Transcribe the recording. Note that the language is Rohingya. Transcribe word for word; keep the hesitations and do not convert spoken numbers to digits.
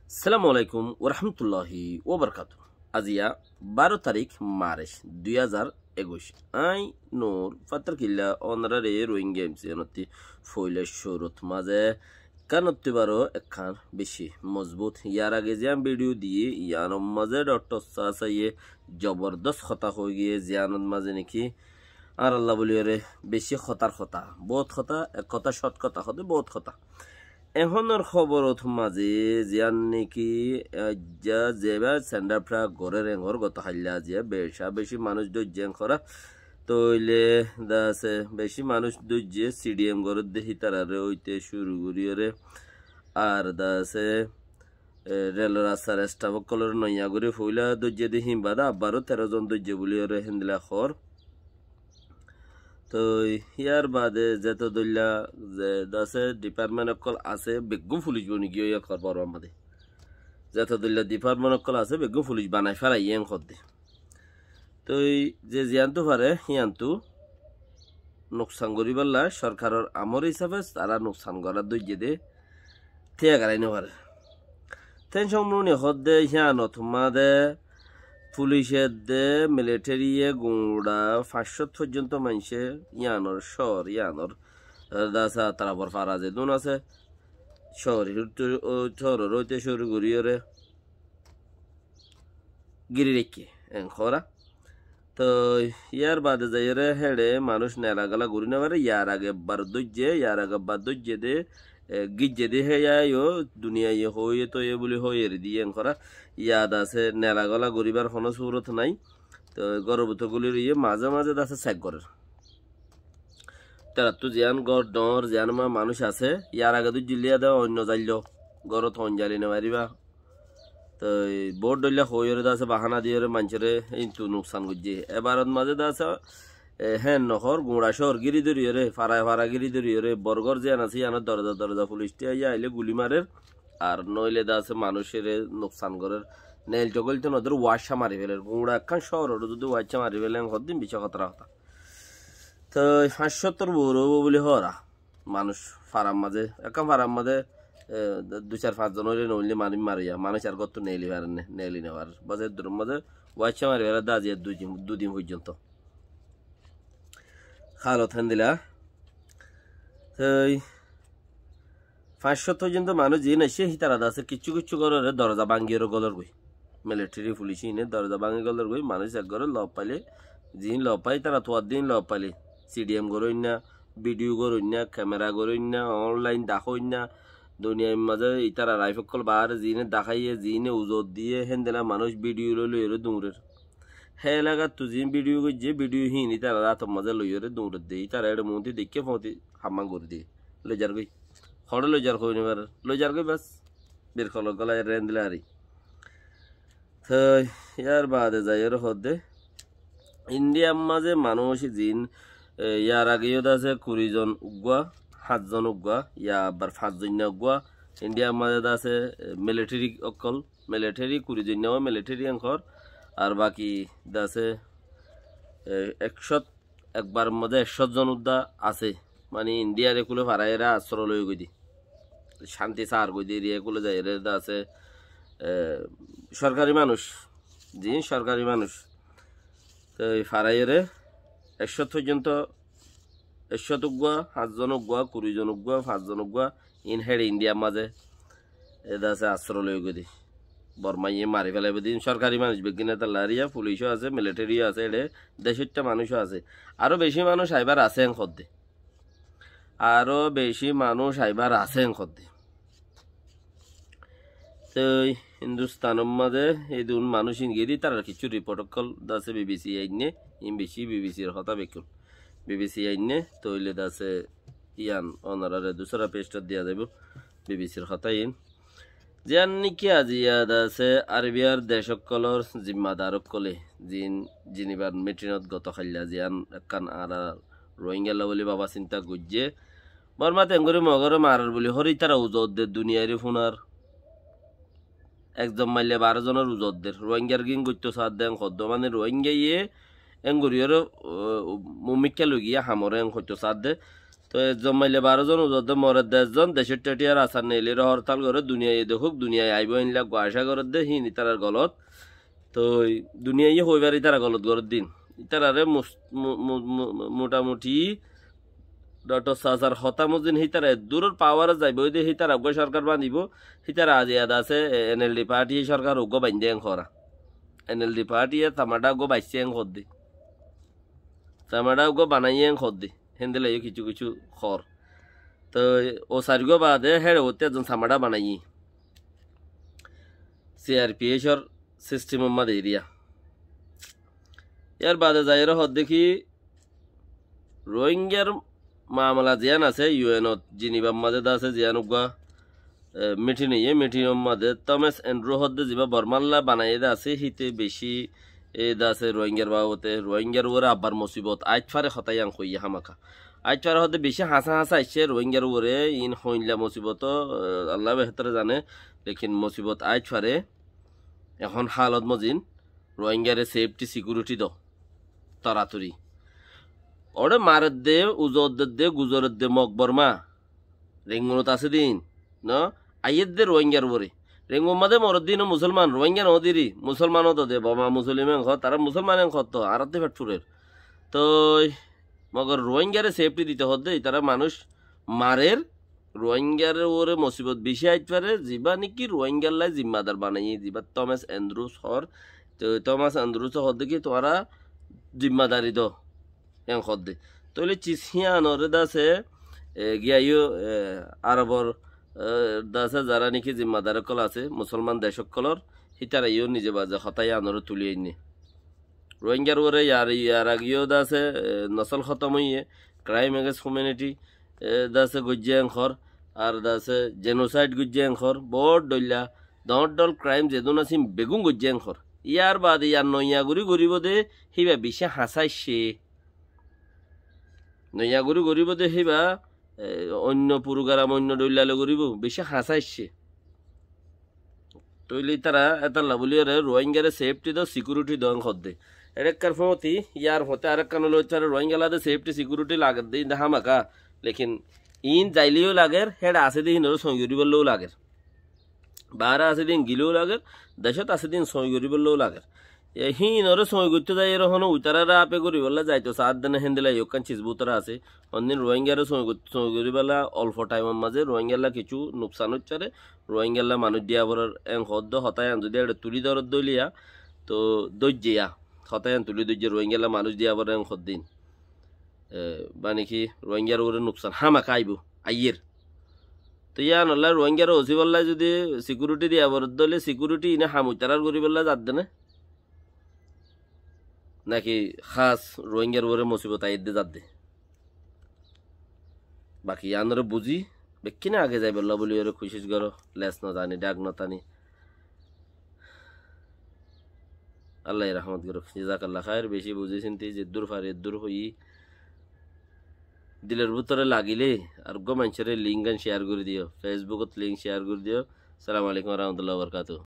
Assalamu alaikum warahmatulláhi wabarakátuhu. Aziya baró tarík Marc dui házar ekuic. Añí Nur Fattar Killa, ónorare Rohingya M C N ottú foila cúrut mazé ekkán ottú baró ekkán beci mozbut. Yar age ziyán bidiyó diyí, yiánor mazé Doktor Sasaye zobordos hotá hoói giyé, ziyánor mazé niki añárlla bóliyoré beci hotar hotá, bout hotá, ek hotá cót hotá hoóde bout hotá. Ehónor hóborot mazé ziyán niki, eh, aijja zeba sendafra gorér engor goto hailla aziya beca beci manúic dóijje engorá. Tóile de asé beci manúic dóijje, C D M gorédde hítararé óite cúru goríyoré. Ar de asé, eh, relor rastar estaf ókkolóre noiya gorí foila dóijje de hín baade abbaró teró zon dóijje bóliyoré héndilla hoór. Toi yar baade zeto dóilla ze de asé dipartment ókkol asé, beggún fulic boni giyé yó hoór Bormar mazé. Zeto dóilla dipartment ókkol asé, beggún fulic banai félaiyé en hoódde. Toi ze ziyántu fare, híyantu nuksan goríballa sorkaror amor hísafe tará nuksan gorár dóijje de tíya garai nofarer. Ten cómnuni hoódde híyanot mazé fulic edde, militariye guñça fañs cót foijjonto maincé yíanor cóor, yíanor, eh, de asé tarafór fara zedún asé, cóor, cóoror óite cúru goríyoré gíri raikké, en hoóra. Toi yar baade zaiyóre héçe manúic nela gola gorí nofaré, yar age ebbar dóijje, yar age ebbar dóijje de, e, gíjje de héya yó duniyaye hoóiye toiye bóli hoói eri diyé en hoóra. Yar de asé nela gola goríbar honó surot nái. Toi góror bútore gúli roiyé, mazé mazé de asé sek gorér. Tarattú ziyán gór dhoóñr, ziyán ma-, manúic asé, yar age dóijjillé yá de oinno zailló, górot oin zali nofaribá. Toi bout dhoilla hoóiyoré de asé bahana diyoré maincóre híntu nuksan goijjé. Ebarot mazé de asé, e, héen nohór, guñça cóor gíri dóriyoré, fara fara gíri dóriyoré, bor gór ziyán asé, yíanor doroza doroza fulic tíya aiyé, ailé gulí marer, ar noóile de asé manúicoré nuksan gorér. Neil togóil to nodór, waiccá mari féler. Guñça ekkán cóororé zodi waiccá mari féle, en hoddin bicí hótara hotá. Toi fañs cóttor uore óibo bóli hoóra. Manúic farar mazé, ekkán farar mazé, e, dui sair fañs zon óile noóile manúic mare yá, manúic ar góttu neeli farer né, neeli nofarer. Bas eddurór mazé waiccá mari féler de aziya dui din, dui din foijjonto. Hálot héndilla. Toi fañs cót foijjonto manúic ziín aiccé, hítara de asé kiccú kiccú góroré doroza báñgiyoré gólorgoi. Militari fulic íne doroza báñgi gólorgoi, manúic ek góre lof faile, ziín lof fai, ítara tuwar din lof faile, C D M goróinna, bidiyo goróinna, kemera goróinna, onlain daháinna, duniyair mazé ítara raif ókkol baáre ziíne daháiye, ziíne uzot diyé, héndilla manúic bidiyo loi loiyoré duñrer. Hé elagattu ziín bidiyo goijjé, bidiyo híin ítarar átor mazé loiyoré duñredde, ítara éçe muúnti deikké foóñti hammán gorí diyé. Loizargói. Hoçé loizar hoói nofarer. Loizargói bas. Birkolor gólai rendilla ari. Toi yar baade zaiyóre hoódde, Indiyar mazé manúic ziín, e, yar age yó de asé kuri zon uggúa, háñt zon uggúa, yá abbar fañs zoinna uggúa, Indiyar mazé de asé, e, militari ókkol, militari kuri zoinna uggúa militari en hoór, ar baki de asé, e, ek cót, ekbar mazé ek cót zon udda asé. Mani Indiyar ekule faraiyóre asro loi goi de. Cánti saár goi de eriya ekule zaiyóre de asé, e, sorkari manúic, ziín sorkari manúic. Toi faraiyóre ek cót foijjonto, ek cót uggúa, háñt zon uggúa, kuri zon uggúa, fañs zon uggúa, iín héçe Indiyar mazé e de asé asro loi goi de. Bormaiye mari félaibo de, iín sorkari manúic beggín, étalla eriya fulic ó asé, militari ó asé, éçe decóitta manúic ó asé. Aró beci manúic aibar asé en hoódde. Aró beci manúic aibar asé en hoódde. Toi Hindustanor mazé edún manúic ín giyé de, ítarar kiccú riport ókkol de asé B B C ainné, iín beci B B C r hotá bekkún. B B C ainné, tóile de asé yían onorare dusara pecót diya zaibo, B B C r hotá iín. Ziyán niki aziya de asé Arbiyar dec ókkolór zimmadar ókkole, ziín Jinibar mitinot goto hailla ziyán ekkán añárar Rohingyalla bóli baba sinta goijjé, Bormat engorí Mogoré marer buli hoór, ítara uzot der duniyairé fúnar. Ekzon maille baró zonor uzot der. Rohingyar gín goitto saádde en hoddó, mane Rohingyaye engorí oré, o, mumikká loigiyé hamoré en hoitto saádde. Toi ezzon maille baró zon, uzoddé moredde ezzon, decót théthiyar asar neilé hortal goré, duniyaiye dekók, duniyai aibó, éilla eggúa acá gorédde, híin ítarar golot. Toi duniyaiye hoibar ítara golot goréddin. Ítarare mus-, mu-, mu-, mu-, mu-, mutamuti Doktor Sasar hotá mozin hítara eddúror paware zaibói de, hítara eggúa sorkar bañdibó, hítara aijja de asé, e, NLD partiye sorkar eggúa bañdé en hoór. NLD partiye tamada eggúa baiccé en hoódde. Tamada eggúa banaiyé en hoódde. Héndilla yó kissú kissú hoór. Toi o sairgúa baade héçe uottí ezzon tamada banaiyé. CRPH or system or mazé eriya. Yar baade zaiyóre hoódde ki, Rohingyar mamala ziyán asé, UN ot Jinibar mazé de asé ziyán uggúa, e, mitin óiye, mitin or mazé Thomas Andrew hoódde ziba Bormalla banaiyé de asé, híte beci, e, de asé Rohingyar babote, Rohingyar uore abbar musibot aáit fare hotá yián hoiyé hámaka. Aáit fare hoódde beci hañsá hañsá aiccé Rohingyar uore, iín hoilla musibot, e, Allah behétor zane, lekin musibot aáit fare, ehón hálot mozin, Rohingyare safety security do. Toratori. Óre maredde, uzoddedde, guzoredde Mog Borma. Rengunot asé din, no? Aiyédde Rohingyar uore. Rengun mazé moredde ino Musolman, Rohingya no diri, Musolman o do de, Boma Musolman en hoó, tara Musolman en hoó to, añárattú fet furer. Toi, mogor Rohingyare safety dito hoódde, itara manúic marer, Rohingyar uore musibot beci aáit fare, ziba niki Rohingyalla zimmadar banaiyé, ziba Thomas Andrews hoór. Toi Thomas Andrews hoódde ki tuáñra zimmadari do, en hoódde. Tóile cis híanore de asé, e, giyá yó, e, Arobor, e, de asé zara niki zimmadar ókkol asé, Musolman dec ókkolor, hítara yó nize baze hotá híanore tuli ainné. Rohingyar uore yar, yar age yó de asé, e, nosol hótom óiye, crime against humanity, e, de asé goijjé en hoór, ar de asé genocide goijjé en hoór, bout dhoilla, doñr dhoñr crime zedún asé beggún goijjé en hoór. Yar baade yar noiya gorí goríbo de, híba beci hañsá aiccé. Noiya gorí goríbo de híba, e, oinno program, oinno dhoilla loi goríbo, beci hañsá aiccé. Tóile ítara étalla bóli ore Rohingyare safety do, security do en hoódde. Eçé ekkán foóñti, yar foóñti arekkán óilo ítara Rohingyalla de safety security lager de, inde hámaka. Lekin iín zaile yó lager, héçe asé de híinore sóñi goríbolla yó lager. Baáre asé de híin gile yó lager, decót asé de híin sóñi goríbolla yó lager. E híinore sóñi goittó zaiyóre honó uitarare ape goríbolla zaito saádde né, héndilla yó ekkán cis bútore asé. Hondin Rohingyare sóñi goit-, sóñi goríbolla olfo thaimor mazé Rohingyalla kissú nuksan óiccé re, Rohingyalla manúic diya forer en hoódde, hotá yián zodi eçe tuli dóredde óile yá, to dóijje yá. Hotá yián tuli dóijje Rohingyalla manúic diya forer en hoódde. E, mane ki Rohingyar uore nuksan hámaka aibó, aiyér. To yíanolla Rohingyare osíbolla zodi security diya foredde óile security ine ham uitarár goríbolla zadde né? Naki hás Rohingyar uore musibot aiyédde zadde? Baki yíanore buzí, bekkúne age zaibolla bóli ore kucíc goró, les no zani, dhak no tani. Allaye rahmot gorouk. Jazakallah khair, beci buzí sinti zeddúr fari eddúr hoiyí. Dilor bútore lagile ar uggwá maincóre link gán share gorí diyo, Facebook ot link share gorí diyo. Assalamu alaikum wa rahmatullahi wa barakatuhu.